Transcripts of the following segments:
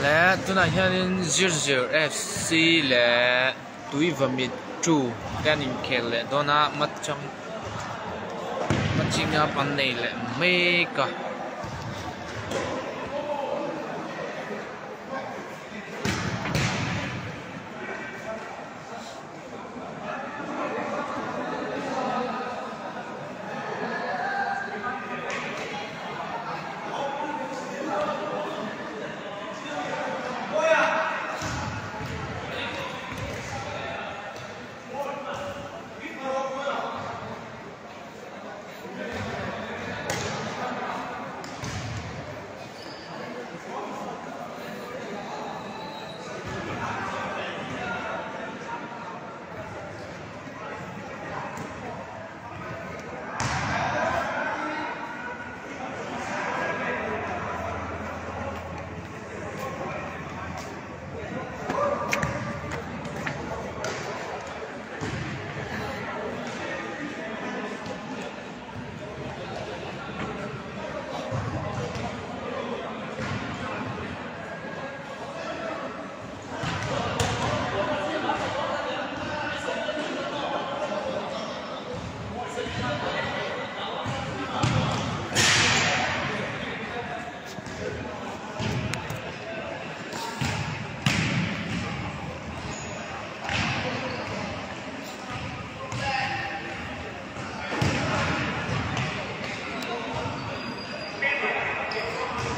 Le tunah hianin zir zir fc leh tuivamit two te an inkhel leh dawn a machang matching up an nei leh mek a.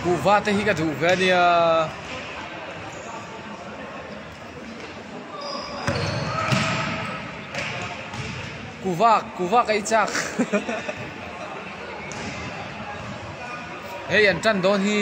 Kuhva te hi ka duh ve ania. Kuhva kuhva ka ei chak hei an tan dawn hi.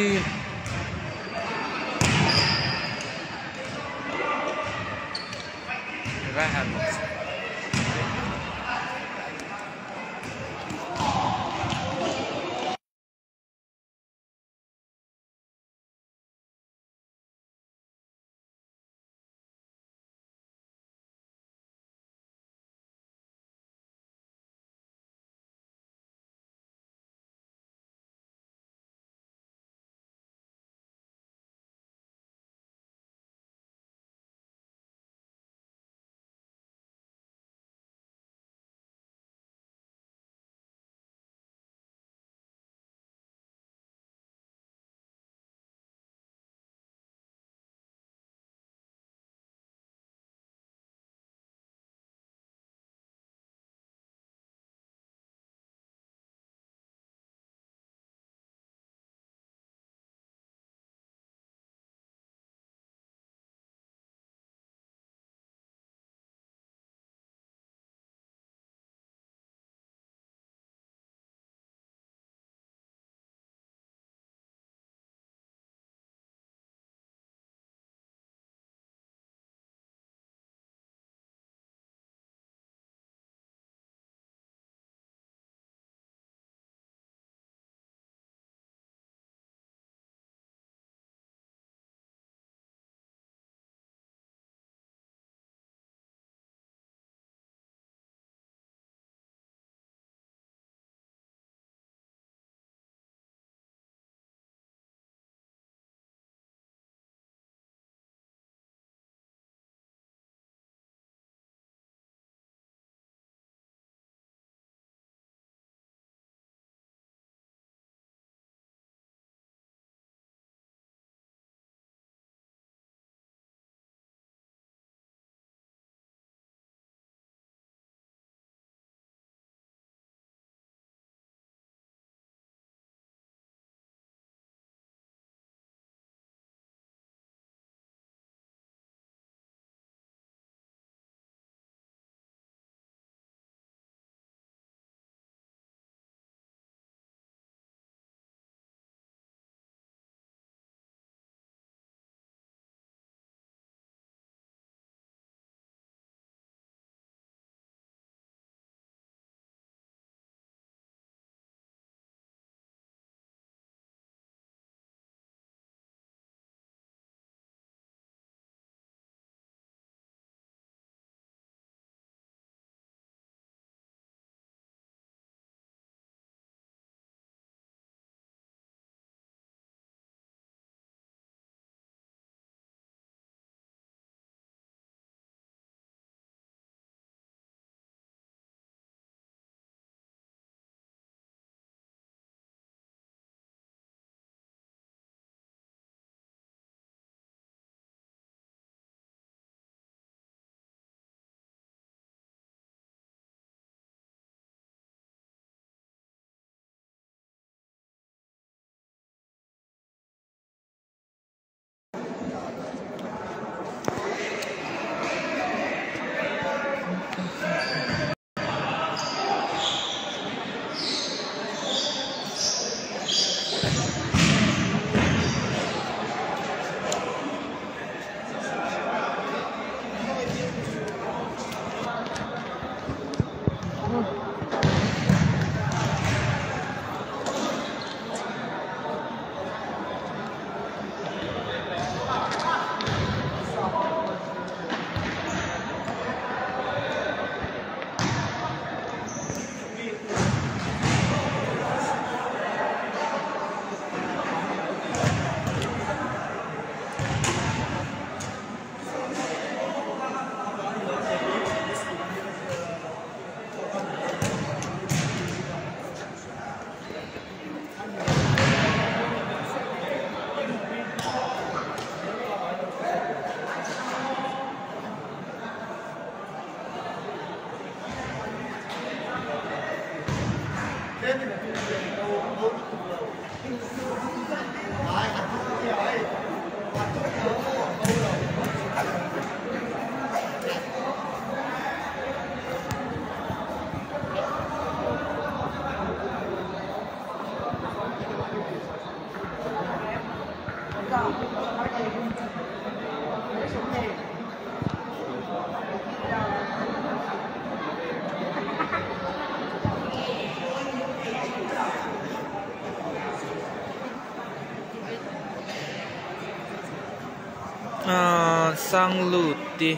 Ahh Sanglut te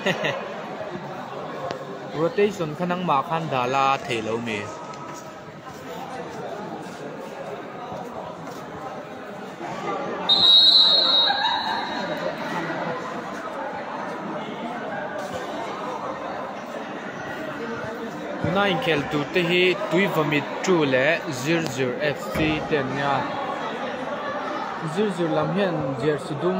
hehe rotation kha nangmah khan dah la a theih lo mi. Tuna inkhel tur te hi tui vawmit two leh zir zir F C te an nia zir zir lam hian jersey dum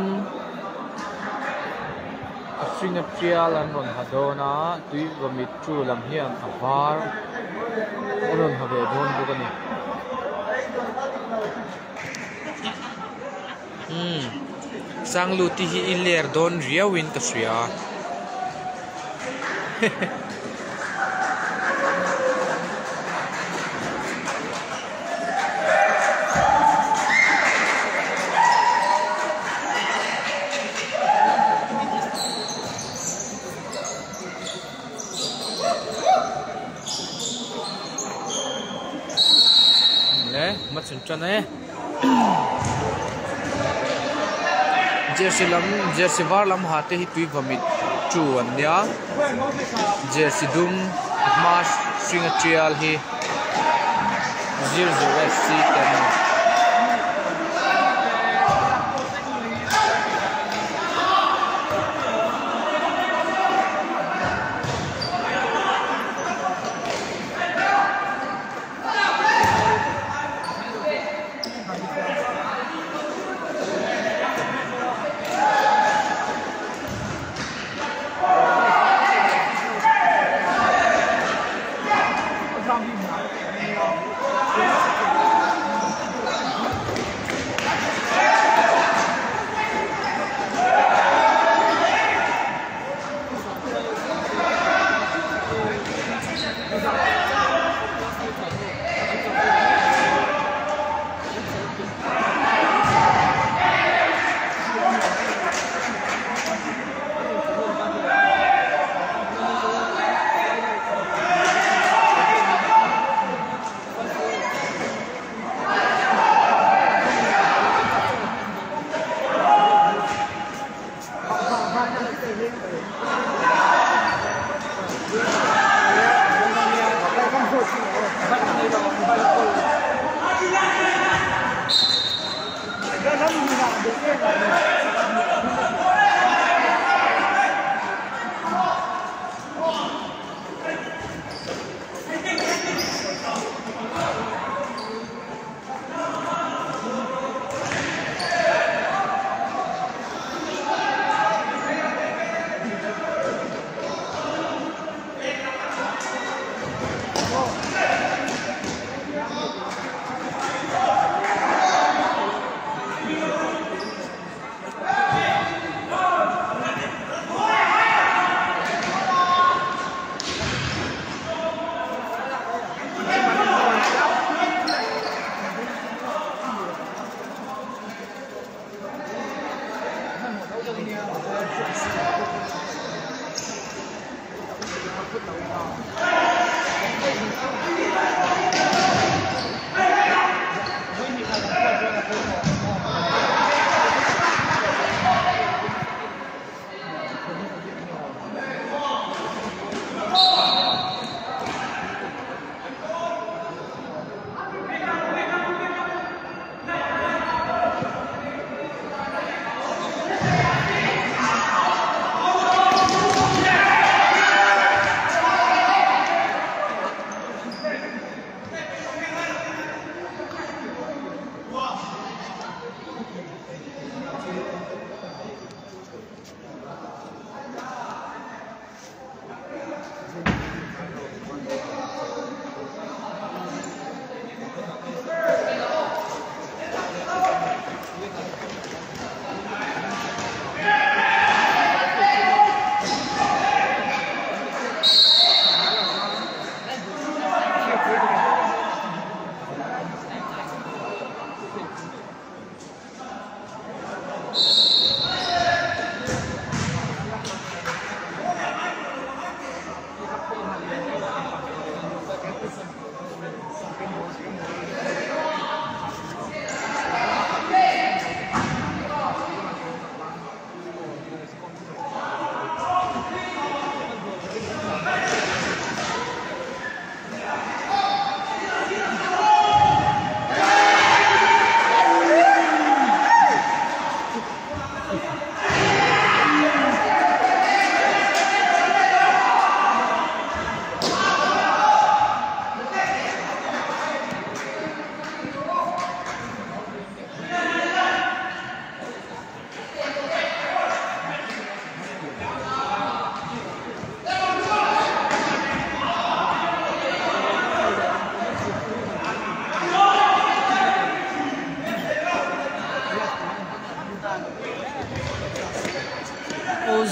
a hring a tial an rawn ha dawn a tui vawmit two lam hian a var an rawn ha ve dawn bawk a ni. Umm Sangluti hi i ler dawn riau in ka hria hehe. Le hmachhawn tan e. Jersey lam jersey var lam ha te hi tui vawmit tu an nia jersey dum a hma hring a tial hi zir zir F C te an ni.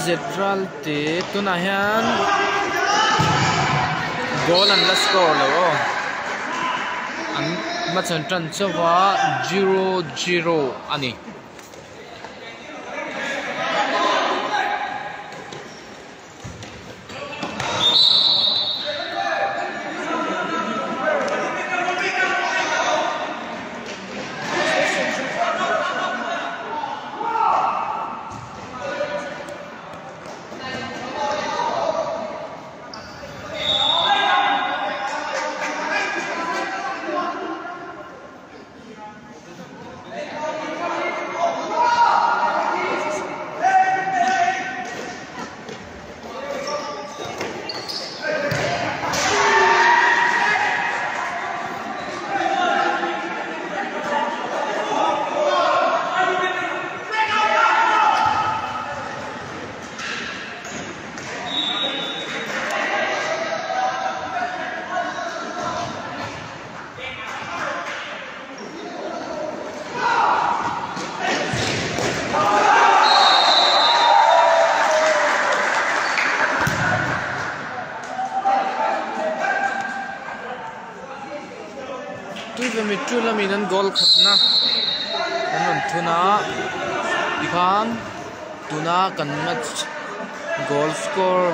LZ Ralte tunah hian goal an la score lo aw an hmachhawn tan chauh a 0-0 a ni. Tuivemi tu lamin an goal khatna an rawn thun a tikhan tuna kan match goal score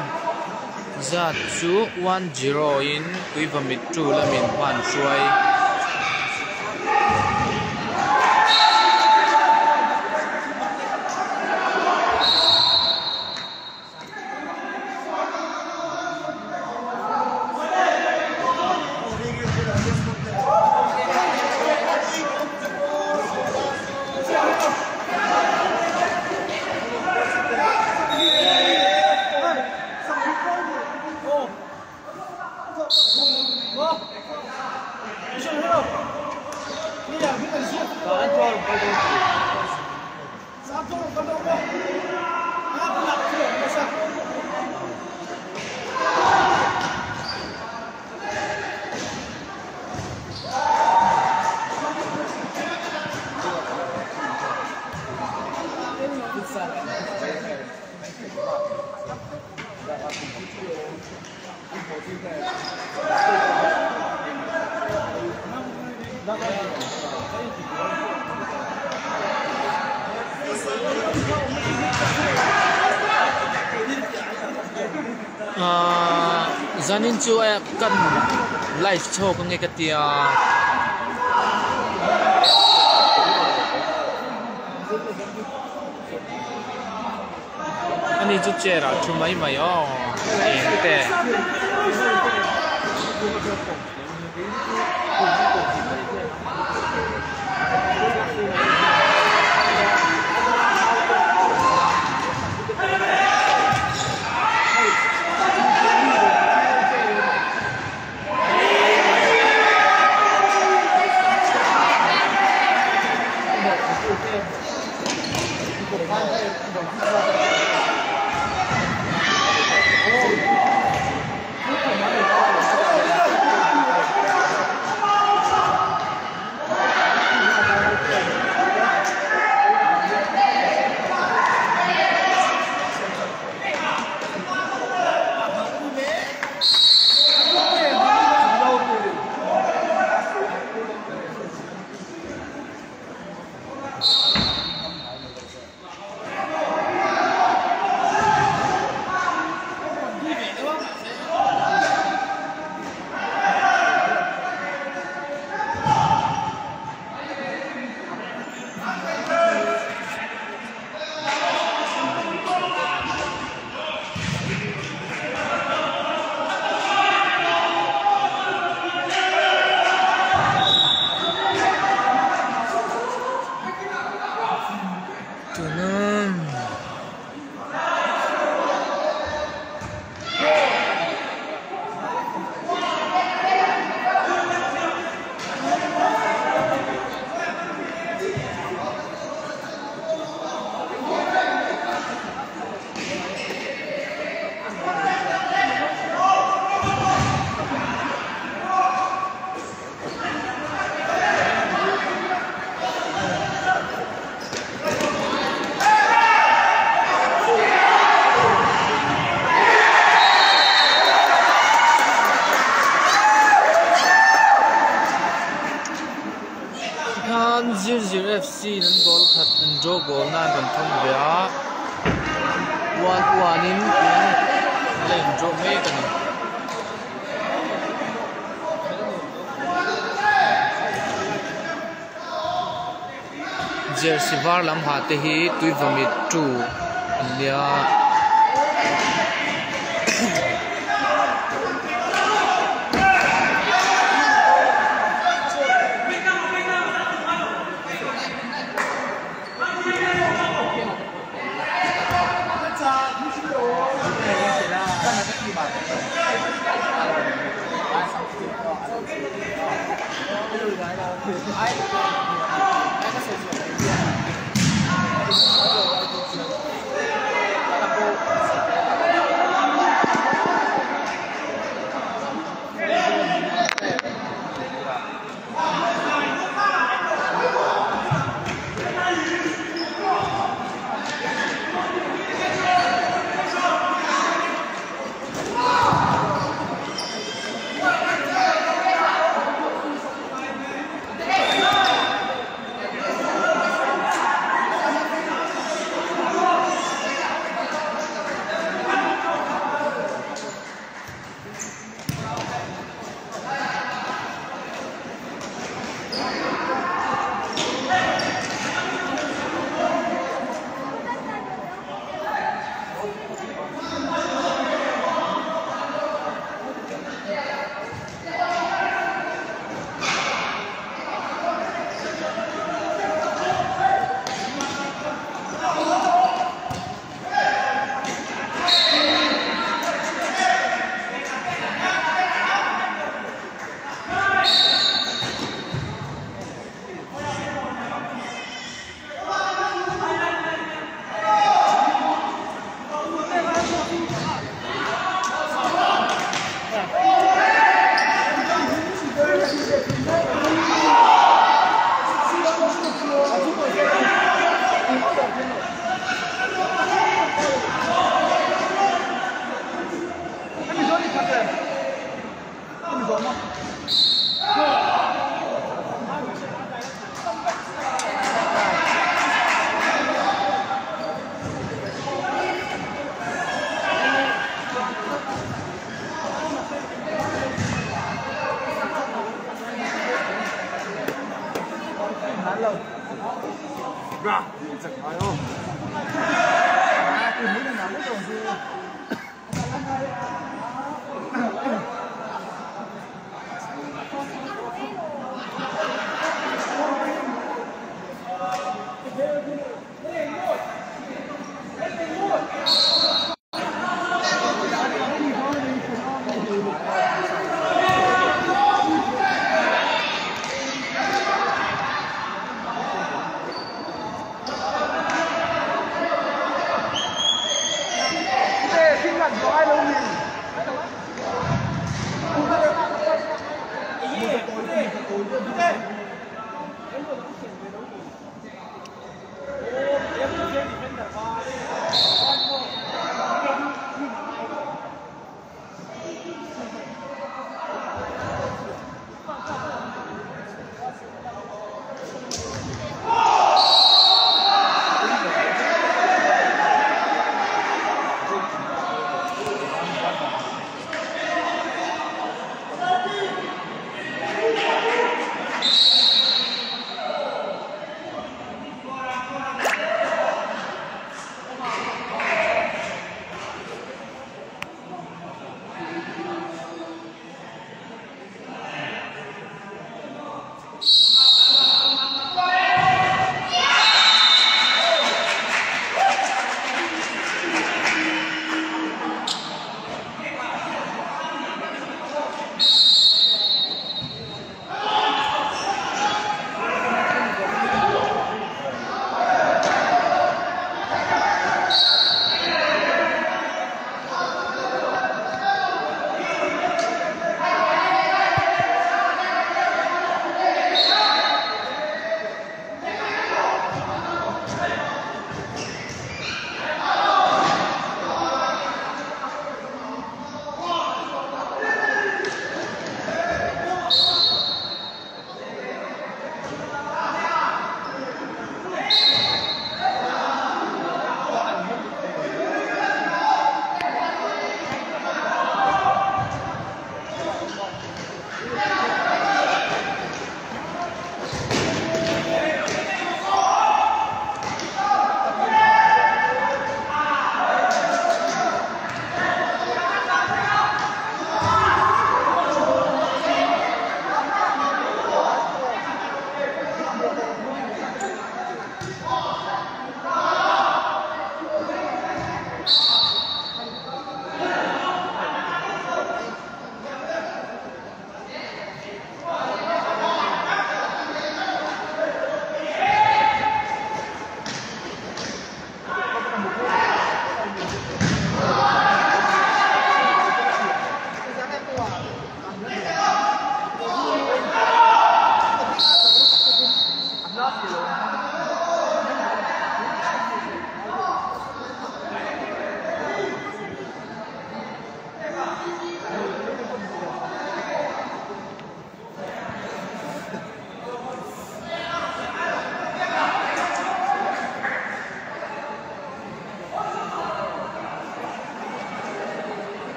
zat chu 1-0 in Tuivemi tu lamin hma an hruai. Ahh zanin chu kan live chhuak ange ka tia. Ani chu chair ah thu mai mai aw eng te. Tikhan Zir Zir FC in an goal khat an draw goal na an rawn thawm ve a, one one in a la in draw mek a ni. Jersey var lam ha te hi tui vawmit two an nia.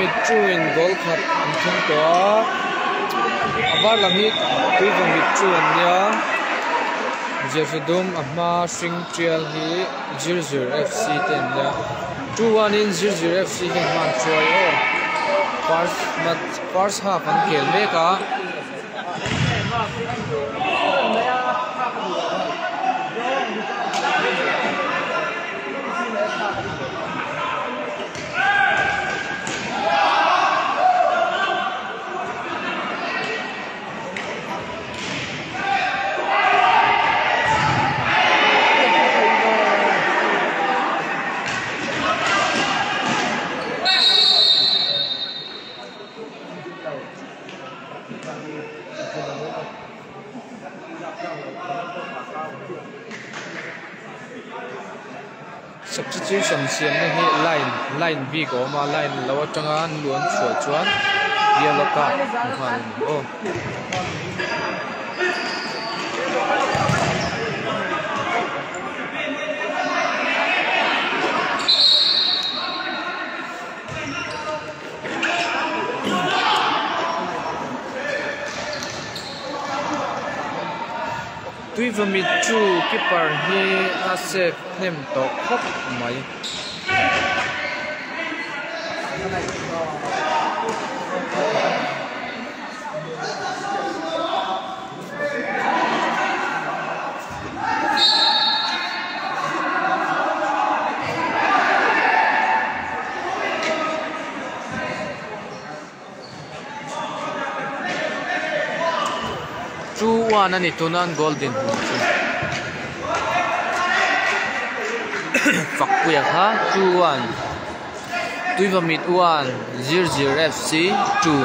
Vawmit two in goal khat an thung tawh a a var lam hi tui vawmit two an nia jersey dum a hma hring tial hi zir zir F C te an nia two one in zir zir F C hian hma an hruai aw first match first half an khel mek a. Substitution siamna hi line line bik a awm a line lo atanga an luan chhuah chuan yellow card hmu nghal a ni aw. Tuivamit chu keeper hi a save hnem tawh khawp mai. 2-1 a ni tuna an goal dinhmun chu Fakpuia kha 2-1 Tuivamit 1 0-0 FC 2.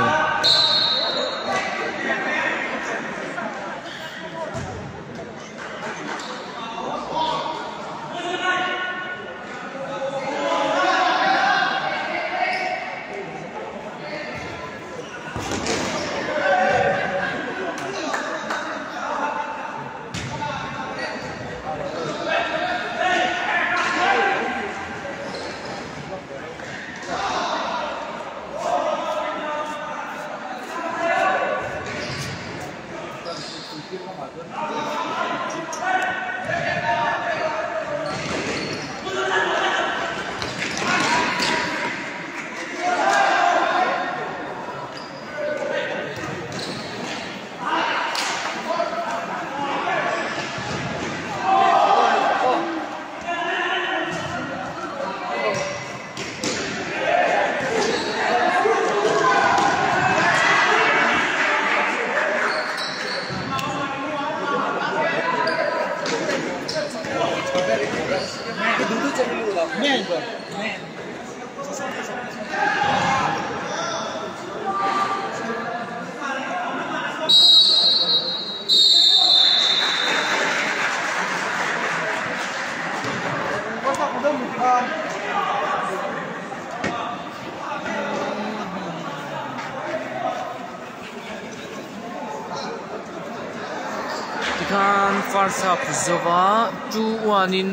Tikhan first half zova 2-1 in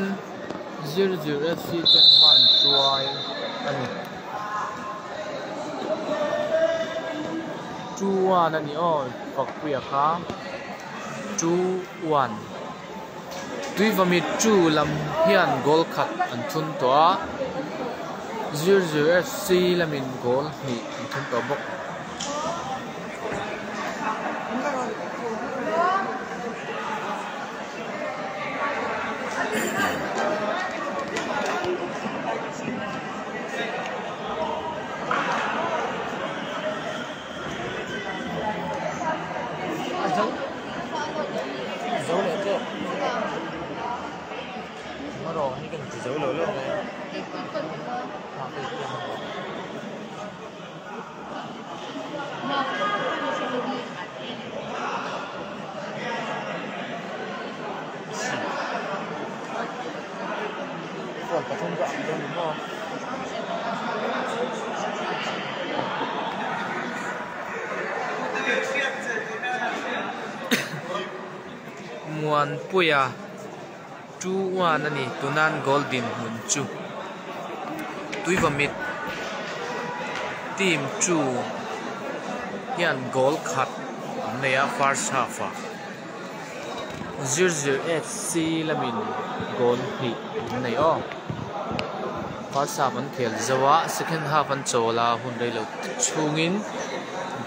0-0 FC ten hma an hruai a ni. 2-1 a ni aw Fakpuia kha 2-1. Tuivamit 2 lam hian goal khat an thun tawh a, 0-0 FC lamin goal hnih an thun tawh bawk. Muanpuia 2-1 a ni tunan goal dinhmun chu Tuivamit. Team two hian goal khat an nei a first half ah zir zir FC lamin goal hnih an nei aw first half an khel zo a second half an chawl a hun reilo chhungin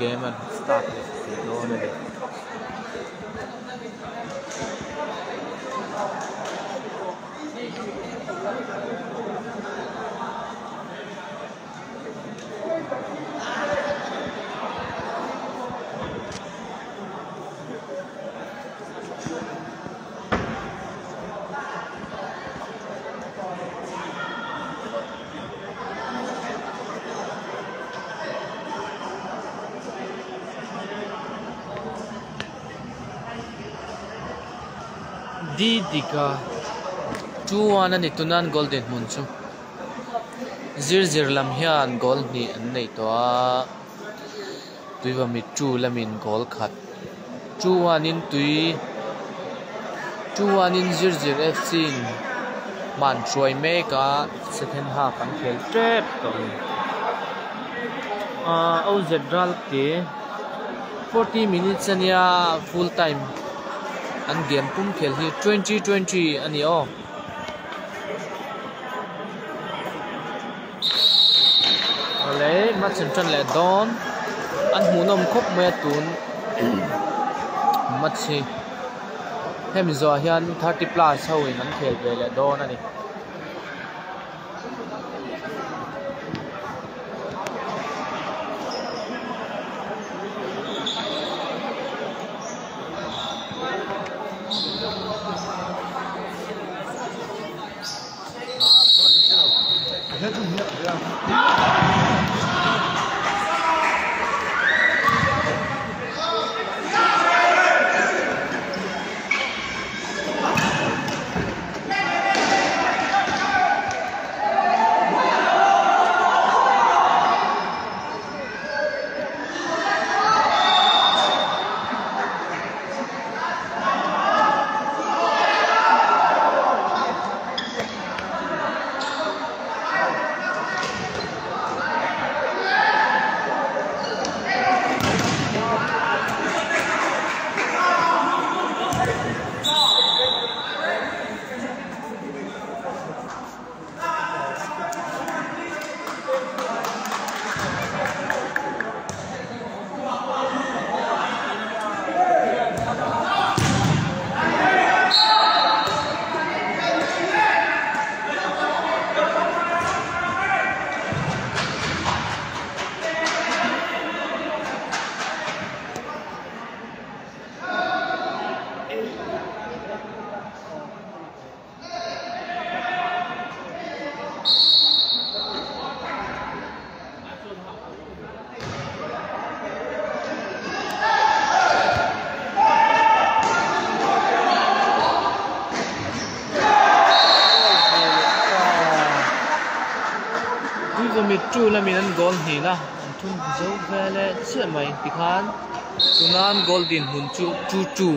game an start leh thei dawn a ni. Didika 2-1 a ni tunan goal dinhmun chu. Zir zir lam hian goal hnih an nei tawh a, tuivami two lamin goal khat two one in tui two one in zir zir F C in hman hruai mek a second half an khel tep tawh a ni. Ahh O Z Ralte 40 minutes ania full time an game pum khel hi 20-20 a ni aw. Awle match an tan leh dawn an hmuhnawm khawp mai a tun match hi hemi zawhah hian 30 plus ho in an khel ve leh dawn a ni. Tuivamit lamin an goal hnihna an thun zo vel e chiah mai tikhan tuna an goal dinhmun chu 2-2.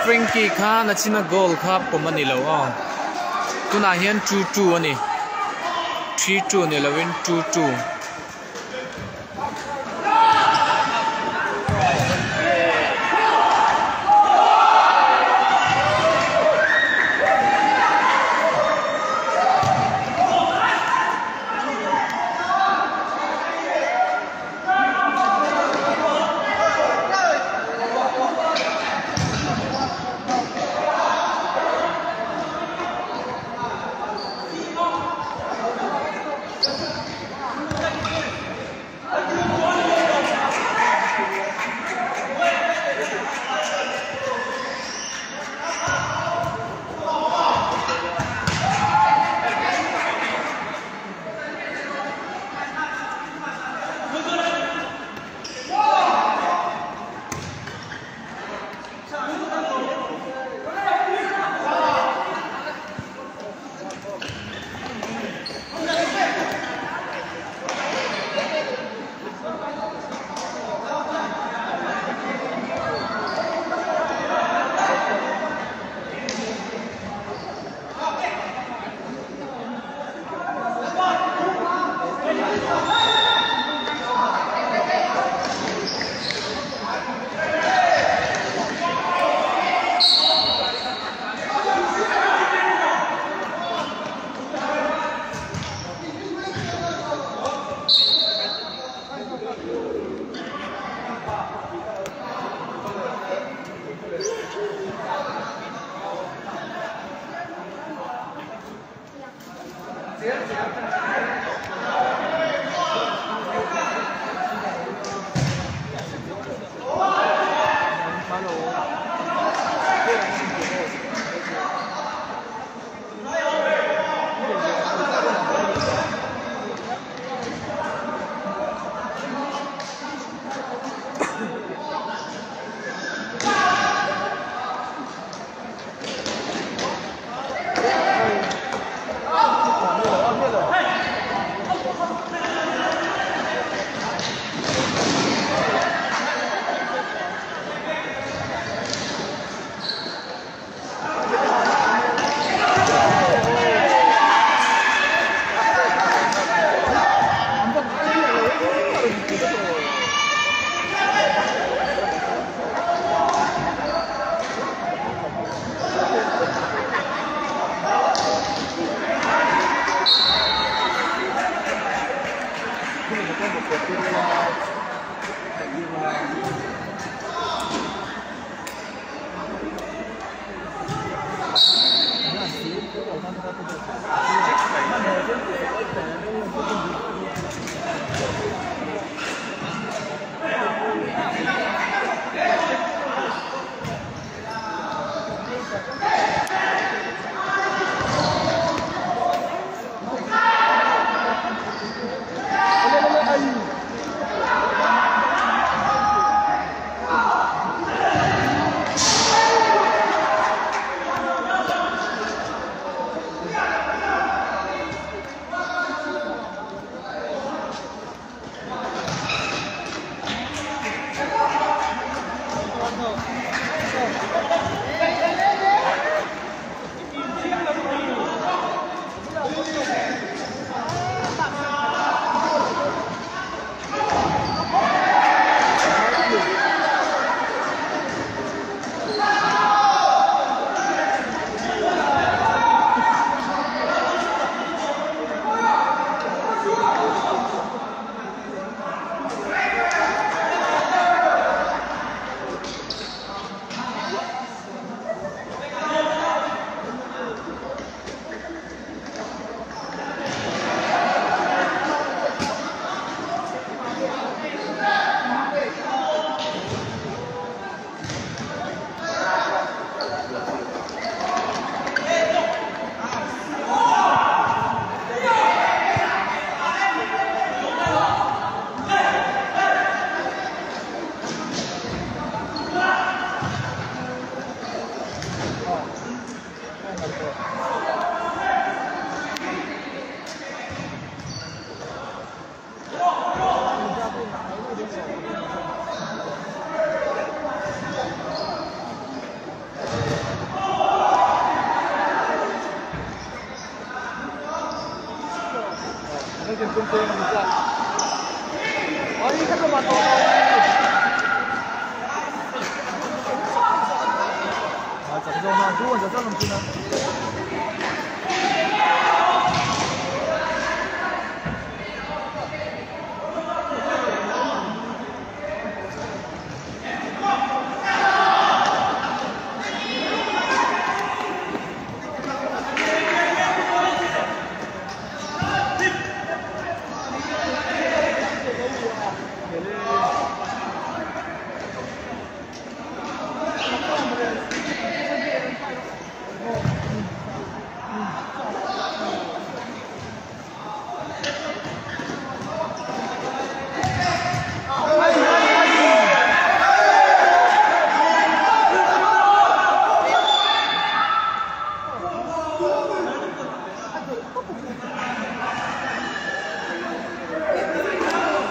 Frankie kha nachina goal kha pawm a ni lo aw tunah hian 2-2 a ni 3-2 ni lovin 2-2.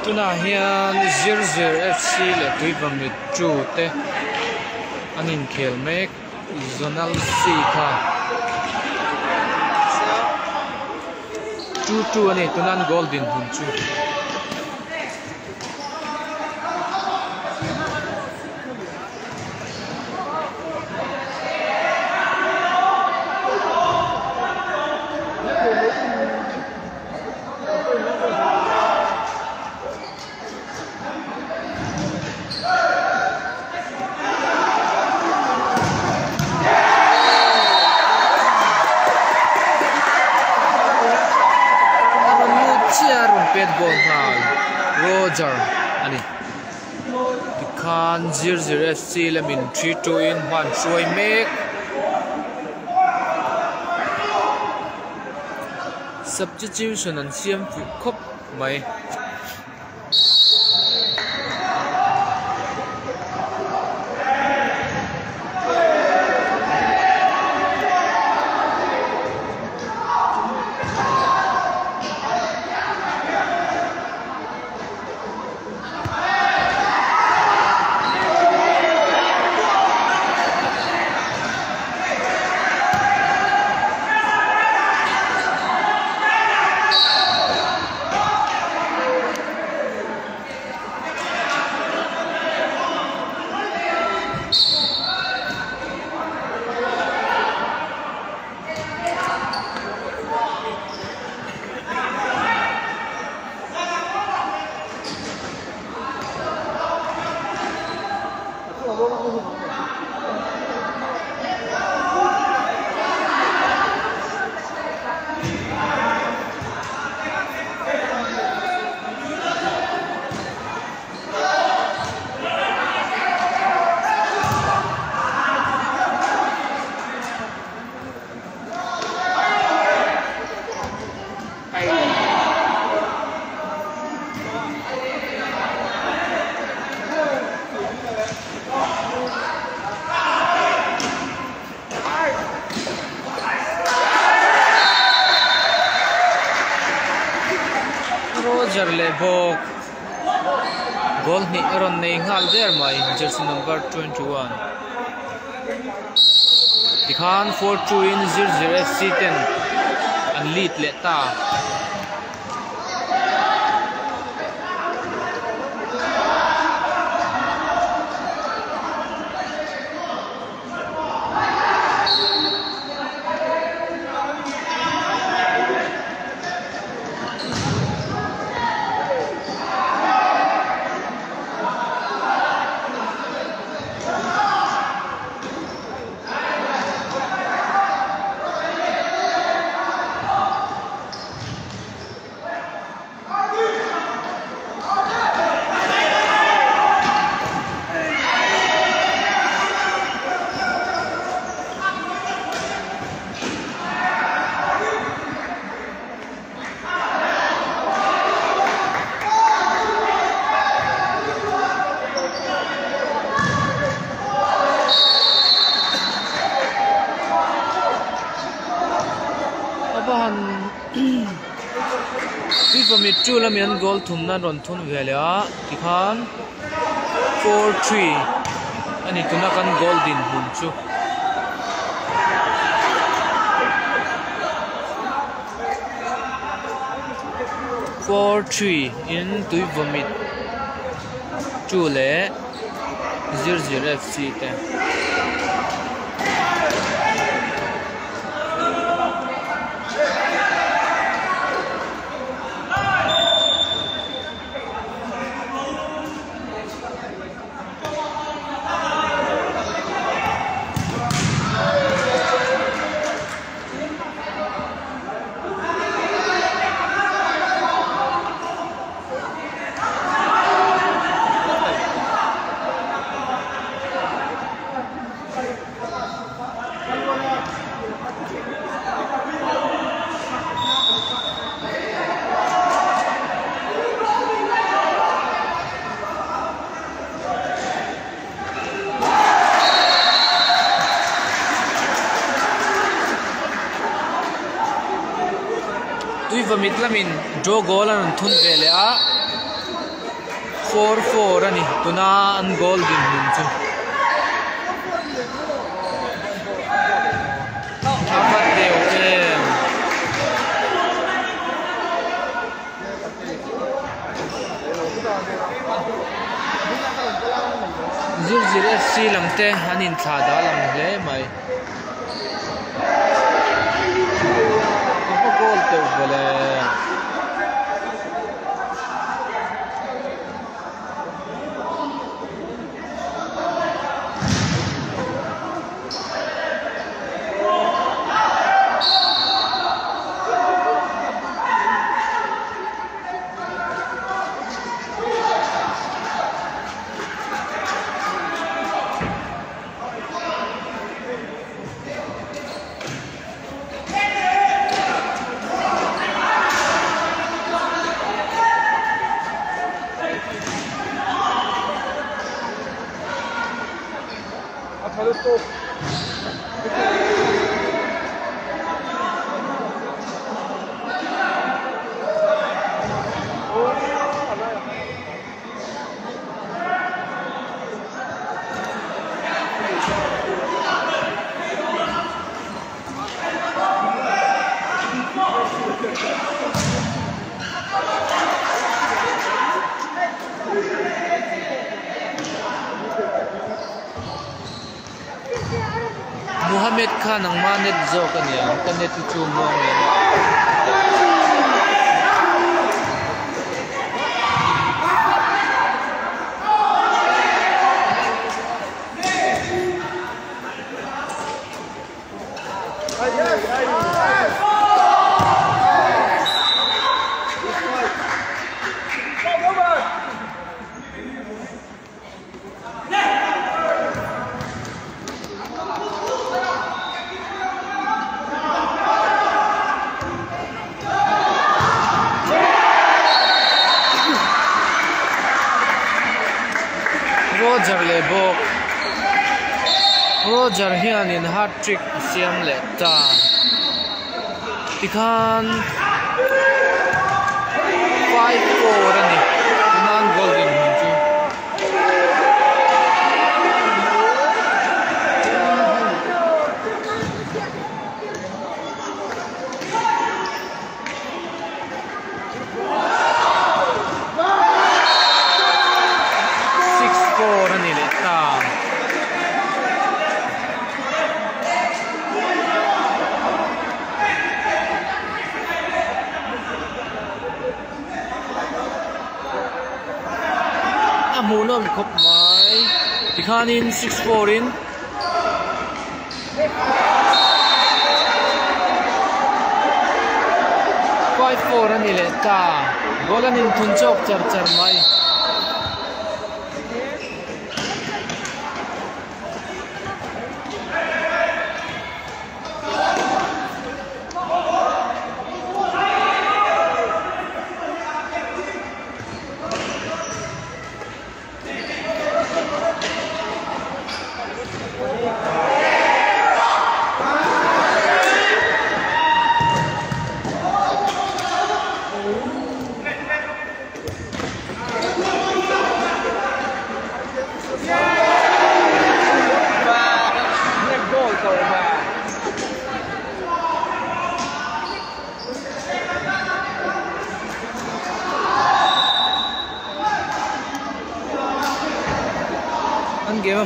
Tunah hian Zir Zir F C leh Tuivamit two te an inkhel mek Zonal C kha 2-2 a ni tuna an goal dinhmun chu. A rawn lut chiah a rawn pet goal nghal Roger a ni. Tikhan Zir Zir F C lamin 3-2 in hman hruai mek. Substitution an siam fuh khawp mai. Roger leh bawk goal hnih a rawn nei nghal der mai jersey number 21 tikhan 4-2 in Zir Zir F C ten an lead leh ta. FIFA mit two lamin an goal thumna an rawn thun ve leh a tikhan 4-3 a ni tuna kan goal dinhmun chu. 4-3 in tui vawmit 2 leh 0-0 FC te. Tui vawmit lamin draw goal an rawn thun ve leh a 4-4 a ni tuna an goal dinhmun chu. A va deuh em. Zir zir FC lam te an inthlah dah lang hle mai. A va goal teuh vele. Muhammad kha nangma net zawk a nia ka net hi chu muang lem lo. Roger leh bawk Roger hianin hat trick a siam leh ta tikhan 5-4 a ni tunan goal dinhmun chu. 6-4 a ni leh ta. A hmuhnawm khawp mai tikhanin 6-4 in 5-4 a ni leh ta goal an inthun chawk char char mai.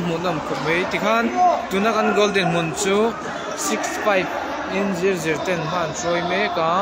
hmuhnawm khawp mai tikhan tuna kan goal dinhmun chu 6-5 in zir zir ten hma an hruai mek a.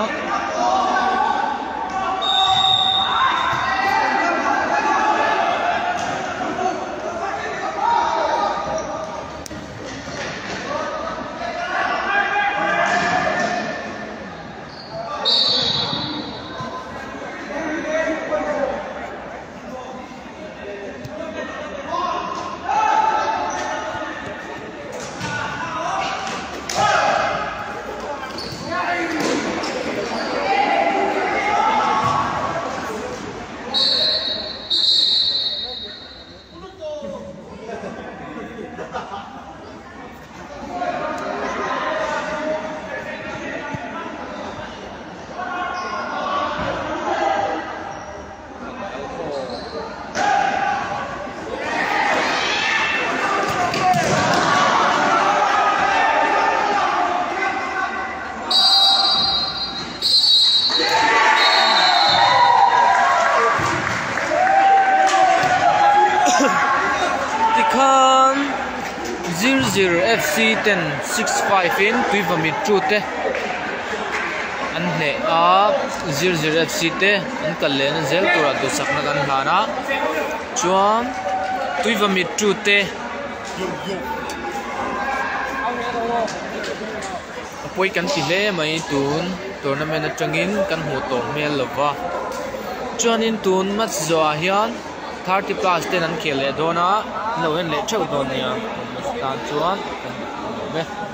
Tikhan Zir Zir FC ten 6-5 in Tuivamit 2 te an hneh a Zir Zir FC te an kal leh na zel turah duhsakna kan hlan a chuan Tuivamit 2 te A pawi kan ti hle mai tun tournament atangin kan hmuh tawh hmel lo va chuanin tun match zawhah hian 30 plus ten an khel leh dawn a an lo en leh theuh dawn nia tun match tan chuan kan awm e.